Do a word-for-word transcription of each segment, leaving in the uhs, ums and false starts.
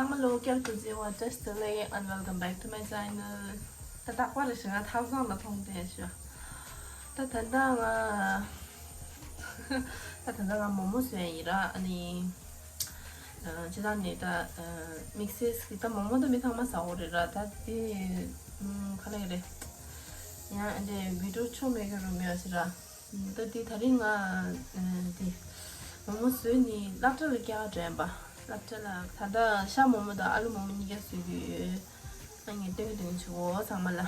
ཚང་མ་ལོ་བསྐྱར་དུ་མཇལ་བ་བཀྲ་ཤིས་བདེ་ལེགས། And welcome back to my channel. ད་རྟག་པར་ཞིག་ང་ཐབ་ཚང་ལ་མཐོང་བསྡད་ཤག་ད་ད་ལྟ་ང་ད་ད་ལྟ་ང་མོག་མོག་བཟོས་ཡིན་ར། ཨ་ནི་ཨ་ཅི་ད་ནི་ད་དམིགས་བསལ་ཞིག་ད་མོག་མོག་ད་མི་ཚང་མ་ཟ་འོ་རེད་ར། ད་དེ་ཨམ་ག་ལ་ཡི་རེད། ཡང་འདི་བི་ཌིའོ་ཆོ་མེད་གི་རུ་མེད་ཟེར་ར། ད་དེ་ད་རིང་ང་ཨ་དེ་མོག་མོག་བཟོས་ནི་སློབ་གྲྭ་ལ་སྐྱེལ་བ་དྲན་པ། སློབ་གྲྭ་ལ་ད་ལྟ་ཤ་མོག་མོག་དང་ཨ་ལུ་མོག་མོག་གཉིས་ཀ་བཟོས་ཀྱི་ཡོད། ཨ་ངས་སྟོན་སྟོན་བྱེད་འོ་ཚང་མ་ལ།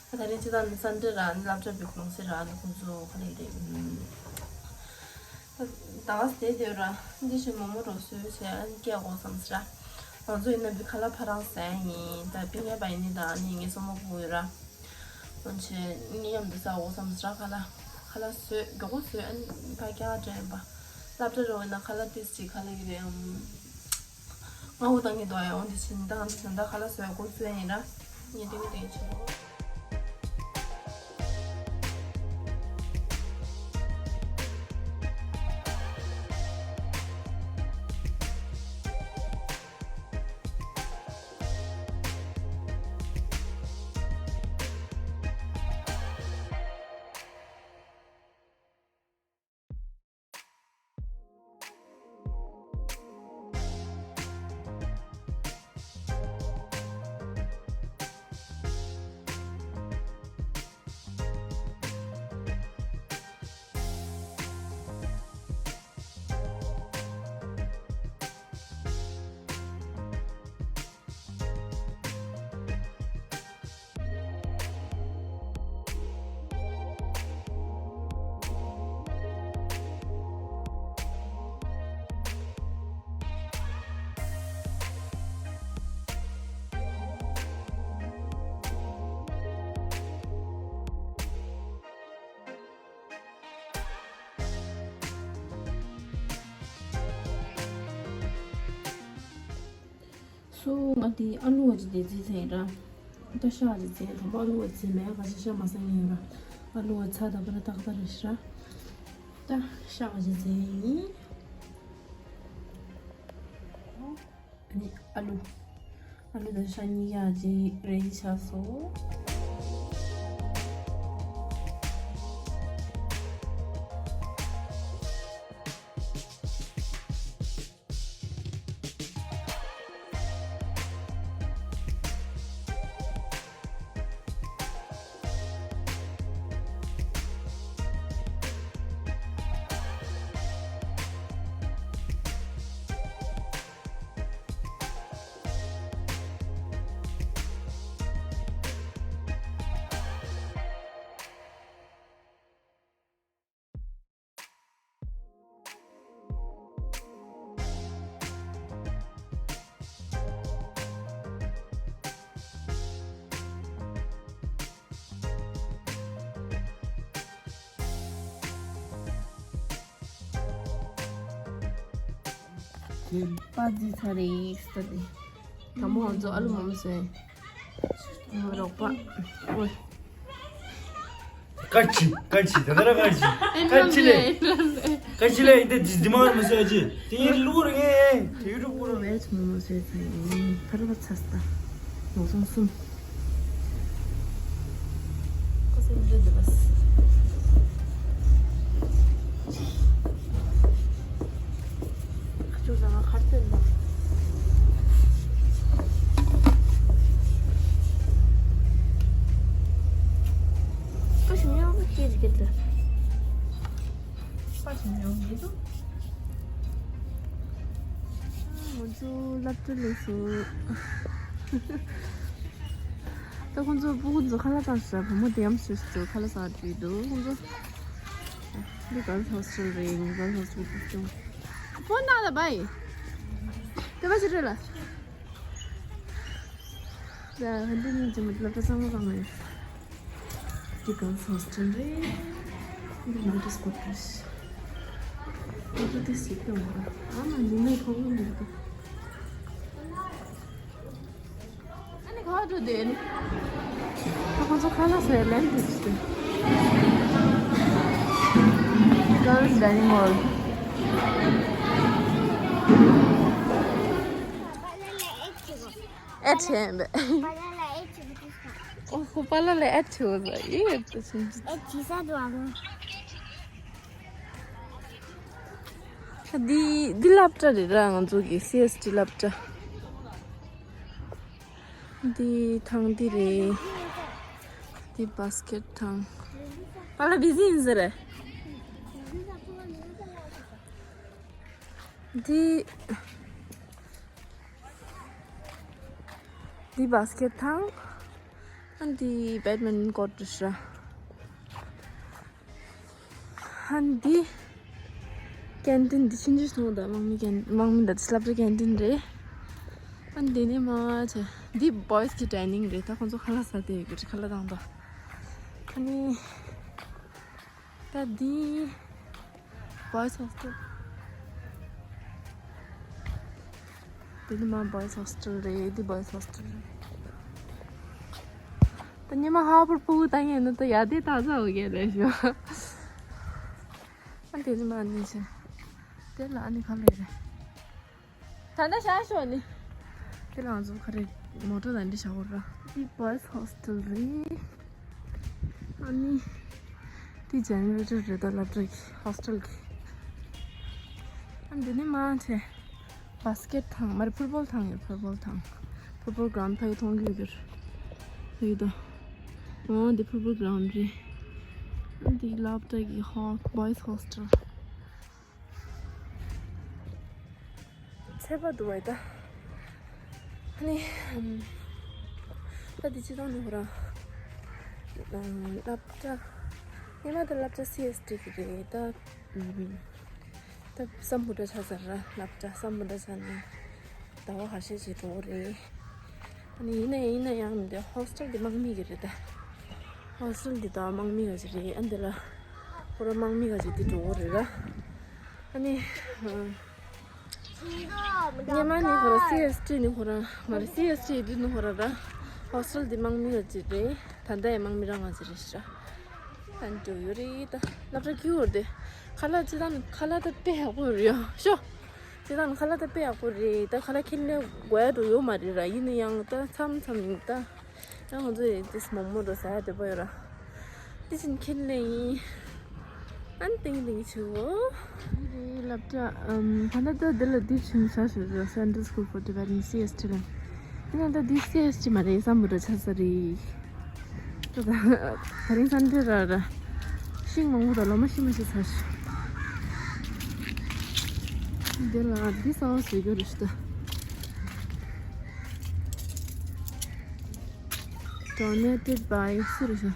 ད་ད་རིང་སྤྱི་བཏང་ནི་སན་ཌེ་ར་ནི་སློབ་གྲྭ་པའི་གུང་སེང་ར་ནི་ཁོང་ཚོ་ག་ལེ་རེད། ད་ད་ག་སེ་དེ་ར་འདི་ཞིག་མོག་མོག་རོ་སོས་བྱས་ཨ་ནི་སྐྱེལ་དགོས་བསམ་སི་ར། ང་ཚོ་ཡིན་ན་བི་ཁ་ལ་ཕ་རང་ཟས་ཡིན། ད་པི་ངའི་པ་ཡིན་ནི་ད་ནི་ངའི་སོ་མོ་བུ་ཡོད་ར། འོན་ཆེ་ངའི་མཉམ་དུ་ཟ་འོ་བསམ་སི་ར། ཁ་ལ་ཁ་ལ་སོས་མགྱོགས་པོ་སོས་ཨ་ནི་ཕ་སྐྱེལ་དྲན་པ། སློབ་གྲྭ་རོ་ཡིན་ན་ཁ་ལ་ཏིས་ཅིག་ག་ལེ་གི་རེད། ང་འུ་དང་གི་དོ་ཡ་འོང་དེ་ཕྱིན་ད་ང་ཚོ་ད་ཁ་ལག་བཟོ་ཡ་འགོ་བཙུགས་ཡ་ཡིན་ར། ངས་དེ་གི་དེ་བྱེད་དགོས། སོ་ང་དེ་ཨ་ལུ་བ་ཅིག་དེ་རྩིས་ཚན་ར། ད་ཤག་ཅིག་རྩིས་དང་པོ་ཨ་ལུ་བ་རྩིས་མེད་ག་ཅིག་ཤག་མ་ས་ངེས་ར། ཨ་ལུ་བ་ཚ་ད་པ་ར་ཏག་ཏག་རེད་ཤག་ད་ཤག་ཅིག་རྩིས་ཡིན། ཨ་ནི་ཨ་ལུ། ཨ་ལུ་དང་ཤ་གཉིས་ཀ་ཅིག་རེ་ཅིག་ཆགས་སོང་། པ་རྫི་ཚ་རེད་ཟེར་ཏེ། དང་པོ་ང་ཚོ་ཨ་ལུ་མོག་མོག་བཟོས། རོགས་པ། ཨོ། ཀ་ཅི་ཀ་ཅི་ད་ད་ར་ཀ་ཅི་ཀ་ཅི་ལེ། ཀ་ཅི་ལེ་འདི་འདི་མ་མ་ཟེར་ཅི། དེ་ཡིན་ལུག་རེད། དེ་ཡུ་ཊུབ་པོ་རེད། ཚོང་མ་ཟེར་ཚེ་ཡིན་ཕར་བ་ཚ་སྟ། ནོ་སོང་སུམ། ཁ་སང་འདི་འདི་བས། ཁ་ཆུ་ཟ་ང་ཁར་ཏེ་འདི། ཁ་ཞིམ་ཡང་སྐད་ཅིག་སྐད་ཅིག་ཁ་ཞིམ་ཡང་མི་འདུག་ང་ཚོ་སློབ་གྲྭ་ལས་སུ། ད་ཁོང་ཚོ་སྤུ་གུ་ཚོ་ཁ་ལག་བཏང་ཤག་བུ་མོ་དེ་ཡང་སུ་སུ་ཁ་ལག་ཟ་བྲིས་འདུག་ཁོང་ཚོ། འདི་གརལ་ཧོས་ཊེལ་རེད། གརལ་ཧོས་ཊེལ་ཕུག་ཆུང་། ཕོན་ན་ལ་བའི། དེ་བ་ཞིག་རེད་ལ། ད་ཧན་དེ་ནི་ཇི་མ་སློབ་གྲྭ་ཚང་མ་གང་ཡོད། འདི་གརལ་ཧོས་ཊེལ་རེད། འདི་ནོ་ཊིས་ཀོ་ཊར། ནོ་ཊིས་ཡིག་ཏུ་འོང་ར། ཨ་མ་འདི་ནས་ཁོ་བོ་འདི་གི། ཨ་ནི་ག་བ་འགྲོ་དེ་ནི། ད་ཁོ་ཚོ་ཁ་ལག་ཟས་ལེན་དུ་ཆུ། Girls Dining Hall. ཨེ་ཆེན་པས། ཨོ་ཧོ། པཱ་ལགས་ལ་ཨེ་ཆེ་བ་ཟ་ཡེ་ད་ཆུང་ཆུང་། ཨེ་ཆེ་ས་འདུག་ཨ་མ། ད་འདི་འདི་སློབ་གྲྭ་རེད་ར། ང་ཚོ་གི་སི་ཨེས་ཊི་སློབ་གྲྭ། འདི་ཐང་འདི་རེད། འདི་བྷ་སི་ཀེ་ཊི་ཐང་། པཱ་ལགས་བི་ཟི་ཡིན་ཟེར་རེད། འདི་འདི་བྷ་སི་ཀེ་ཊི་ཐང་། ཨ་འདི་བེ་ཌི་མིན་ཊོན་ཀོར་ཊི་རེད་ཤག་ཨ་འདི་ཀེན་ཊིན། འདི་ཕྱིན་ཅི་སོང་ད་དམག་མི་ཀེན་དམག་མི་ད་སློབ་གྲྭ་ཀེན་ཊིན་རེད། ཨ་འདི་ནི་མ་ཆེ། འདི་བོའི་སི་གི་ཌའི་ནིང་རེད། ད་ཁོང་ཚོ་ཁ་ལག་ཟ་དེ་ཡོད་གི་རེད། ཁ་ལག་བཏང་ད། ཨ་ནི་ད་འདི་བོའི་སི་ཧོ་སི་ཊེལ། འདི་ནི་མ་བོའི་སི་ཧོ་སི་ཊེལ་རེད། འདི་བོའི་སི་ཧོ་སི་ཊེལ་རེད། ད་ཉི་མ་ཧ་པར་སྤུ་གུ་ད་ངས་ནི་ད་ཡ་དེ་ད་ཚ་འོ་གེ་རེད་ཤོ། ཨ་འདི་ནི་མ་ནི་ཆེ། དེ་ལ་ཨ་ནི་ཁ་ལས་རེད། ད་ལྟ་བཞག་ཤོག་ནི། དེ་ལ་ང་ཚོ་ག་རེ་མོ་ཊ་དང་འདི་བཞག་གོ་ར། འདི་བོའི་སི་ཧོ་སི་ཊེལ་རེད། ཨ་ནི་འདི་ཇེ་ནེ་རེ་ཊར་རེད་ད་སློབ་གྲྭ་གི་ཧོ་སི་ཊེལ་གི། ཨ་འདི་ནི་མ་ཆེ། བྷ་སི་ཀེ་ཊི་ཐང་མ་རེད། ཕུཊ་བོལ་ཐང་ཡོད། ཕུཊ་བོལ་ཐང་། ཕུཊ་བོལ་གྷི་རའུན་ཌི་ཕ་གི་མཐོང་གི་ཡོད་གི་རེད། ཡོད་ད། འོ་འདི་ཕུཊ་བོལ་གྷི་རའུན་ཌི་རེད། ཨ་འདི་སློབ་གྲྭ་གི་ཧོ་བོའི་སི་ཧོ་སི་ཊེལ། ཚད་པ་འདུག་བས་ད། ཨ་ནི་ཨམ། ད་འདི་སྤྱི་བཏང་ནི་ཧོ་ར། ཨམ། སློབ་གྲྭ་སྔོན་མ་ད་སློབ་གྲྭ་སི་ཨེས་ཊི་གི་རེད་ད། ཨམ། ད་སམ་བྷོ་ཊ་ཆགས་ཚར་ར། སློབ་གྲྭ་སམ་བྷོ་ཊ་ཆགས་ནས་ཟླ་བ་ཁ་ཤས་ཅིག་འགྲོ་གི་རེད། ཨ་ནི་ཡིན་ན་ཡང་ཡིན་ན་ཡང་འདི་ཧོ་སི་ཊེལ་འདི་དམག་མི་གི་རེད་ད། ཧོ་སི་ཊེལ་འདི་ད་དམག་མི་ག་ཅིག་རེད། ཨ་འདི་ལ་ཁོ་ར་དམག་མི་ག་ཅིག་འདི་འགྲོ་གི་རེད་ར། ཨ་ནི་ཨ། སྔོན་མ་ནི་ཁོ་ར་སི་ཨེས་ཊི་ནི་ཁོ་ར་མ་རེད། སི་ཨེས་ཊི་འདི་ནི་ཁོ་ར་ར། ཧོ་སི་ཊེལ་འདི་དམག་མི་ག་ཅིག་རེད། ད་ལྟ་ཡང་དམག་མི་རང་ག་ཅིག་རེད་ཤག་ཨ་འགྲོ་ཡོད་རེད་ད། སློབ་གྲྭ་ཁྱིའུ་རེད། ཁ་ལག་སྤྱི་བཏང་ཁ་ལག་ད་དཔེ་ཡག་པོ་རེད་ཡ་ཤོ། སྤྱི་བཏང་ཁ་ལག་ད་དཔེ་ཡག་པོ་རེད་ད། ཁ་ལག་ཁྱེར་ནས་དགོས་ཡ་འགྲོ་ཡོད་མ་རེད་ར། ཡིན་ན་ཡང་ད་མཚམས་མཚམས་ཡིན་ད། ཡང་ང་ཚོ་ཡིན་ཏིས་མོག་མོག་འགྲོ་ཟ་ཡ་འདོད་པ་ཡོད་ར། དེ་བཞིན་ཁྱེར་ནས་ཡིན། ཨན་ཏིང་ཏིང་ཆུ་བོ། འདི་རེད་སློབ་གྲྭ། ཨམ། ད་ལྟ་ད་འདི་ལ་འདི་བྱིན་ས་ཞུ་ར། Central School for Tibetan C S T ལ། ཡིན་ན་ད་འདི་C S T མ་རེད། སམ་བྷོ་ཊ་ཆགས་ས་རེད། ད་ད་རིང་སན་ཌེ་ར་ར། ཤིང་མང་པོ་དང་ལོ་མ་ཤི་མ་ཤི་ཚར་ཤག་འདི་ལ་འདི་གསར་པ་བཟོས་རྒྱུ་རེད་ཤག་ད། Donated by སུ་རེད་ཤག་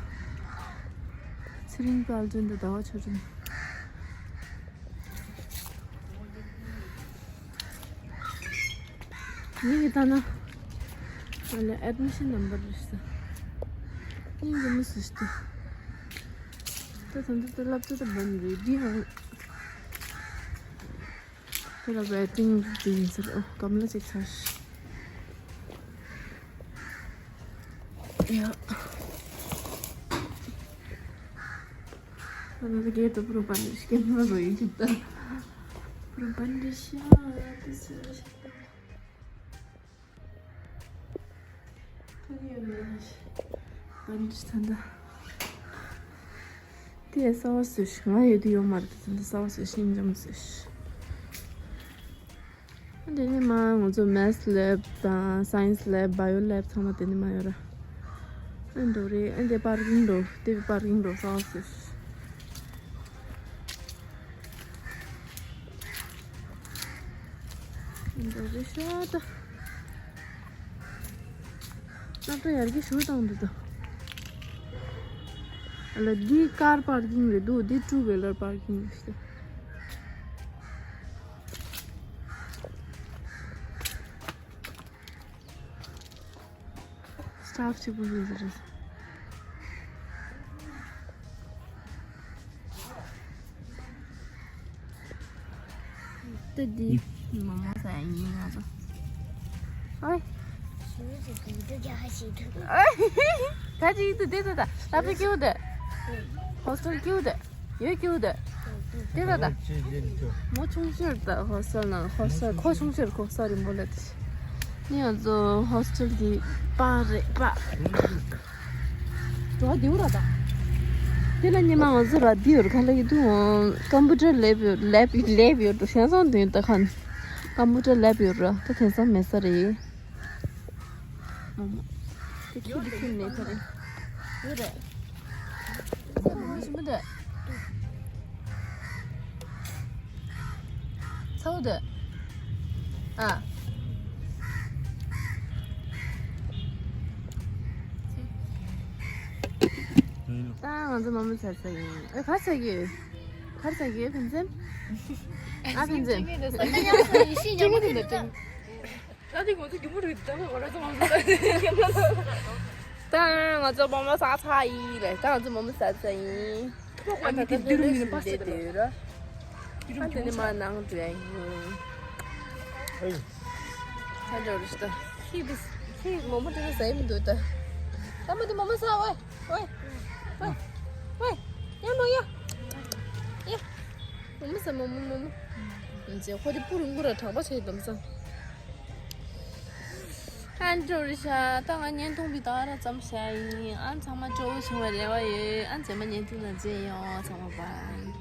ཚེ་རིང་དཔལ་སྒྲོན་དང་ཟླ་བ་ཆོས་སྒྲོན། ངས་ལྟ་ན། ཨ་ལ་ཨེ་ཌི་མི་ཤན་ནམ་བར་རེད་ཤག་སྙིང་རྗེ་མོ་ཟིག་ཤག་ད། ད་ད་ལྟ་ད་སློབ་གྲྭ་ད་བན་རེད་འདི་ཡང་། དེ་ལ་ཝེ་ཊིང་དེ་ཡིན་ཟེར། ཨོ་སྒམ་ལ་ཅིག་ཚར་ཤག་ཡ། ང་ཚོ་གེ་ཏོ་པུ་རུ་པན་རི་ཤི་ཀེམ་ར་རོ་ཡིན་ཅིག་ད། པུ་རུ་པན་རི་ཤ་དེ་སུ་ར་ཤ་ད། ཐོན་ཡོད་ནི་ར་ཤ་པན་རི་ཤ་ད། དེ་གསར་པ་བཟོས་ཤག་ང་ཡོད་དུས་ཡོད་མ་རེད། དེ་ཚོ་འདི་གསར་པ་བཟོས་ཤག་སྙིང་རྗེ་མོ་བཟོས་ཤག་དེ་ནས་མ་ང་ཚོ་Maths lab དང་Science lab, Bio lab ཚང་མ་དེ་ནས་མ་ཡོད་ར། ཨ་འགྲོ་རེད། ཨ་འདི་པར་ཀིང་འགྲོ། དེ་པར་ཀིང་འགྲོ་གསར་པ་བཟོས་ཤག་འགྲོ་རེད་ཤག་ད། སློབ་གྲྭ་ཡར་རྒྱས་ཞེ་དྲག་བཏང་འདུག་ད། ཨ་ལ་འདི་ཀར་པར་ཀིང་རེད་འདུག་འདི་ཊུ་ཝི་ལར་པར་ཀིང་རེད་ཤག་སི་ཊཕ་གཅིག་པུ་ཡོད་རེད། ཏི་ཏི། མོག་མོག་ཟ་ཡ་ཡིན་ང་ཚོ། ཨོའི། ད་ཅིག་ཏུ་དེ་ད་ད་ད་ཕི་ཀིའུ་དེ། ཧོ་སི་ཊེལ་ཀིའུ་དེ། ཡོད་ཀིའུ་དེ། དེ་ད་ད། མོ་ཆུང་ཤོས་ད་ཧོ་སི་ཊེལ་ནང་ཧོ་སི་ཊེལ་ཁོ་ཆུང་ཤོས་ཁོ་ས་རིང་པོ་ལ་དེ། ནི་ང་ཚོ་ཧོ་སི་ཊེལ་གྱི་པར་རེད་པ། འགྲོ་བ་འདིའུ་ར་ད། དེ་ལ་ཉི་མ་ང་ཚོ་ར་འདི་ཡོད་ག་ལ་ཡི་དུ་ཀམ་པུ་ཊར་ལེབ་ཡོད། ལེབ་ལེབ་ཡོད་འགྲོ་ཤན་སང་དུ་ཡོད་ད་ཁན། ཀམ་པུ་ཊར་ལེབ་ཡོད་ར་ད་དེང་སང་མེད་ས་རེད། དེ་ཁྱི་དེ་ཁྱི་མེད་ས་རེད། ཡོད་རེད། ཚ་བོ་ཞིམ་པོ་འདུག་ཚ་བོ་འདུག་ཨ། ད་ང་ཚོ་མོག་མོག་ཟ་ས་ཡིན། ཨེ་ག་རེ་ཟ་གི་ཡོད། ག་རེ་ཟ་གི་ཡོད་ཕན་ཚུན། ཨ་ཕན་ཚུན། ད་ང་ཚོ་རྒྱུ་མོ་རུ་ད་བར་ཚོ་མང་ཚོགས་ད་ང་ཚོ་མོག་མོག་ཟ་ཚར་ཡིན་ལེ། ད་ང་ཚོ་མོག་མོག་ཟ་ཚར་ཡིན། ཁོ་ཁོ་ནི་དེ་དུ་རུ་མི་ནི་པ་སེ་དེ་ར། ཨ་དེ་ནི་མ་ནང་དུ་ཡ་ཡིན། ཁ་འགྲོ་རུ་ཤི་ད། ཁྱི་དེ་ཁྱི་མོག་མོག་དེ་ཟ་ཡི་མི་འདུག་ད། ད་མོ་དེ་མོག་མོག་ཟ། ཝེ་ཝེ་ཝེ་ཝེ། ཡ་མོ་ཡ། ཡ། མོག་མོག་ཟ། མོག་མོག་མོག་མོག་ཨིན་ཅེ་ཁོ་དེ་པུ་རུ་ངུ་ར་དྲག་པ་བྱེད་དམ་ས། ཨན་ཏྲོ་རི་ཤ། ད་ང་བརྙན་ཐུང་འདི་ད་ར་ཙམ་བྱ་ཡིན། ཨན་ཚང་མ་སྤྲོ་བོ་བྱུང་བའི་རེ་བ་ཡོད། ཨན་རྗེས་མ་བརྙན་ཐུང་ནང་མཇལ་ཡོང་། ཚང་མ་བཱའི།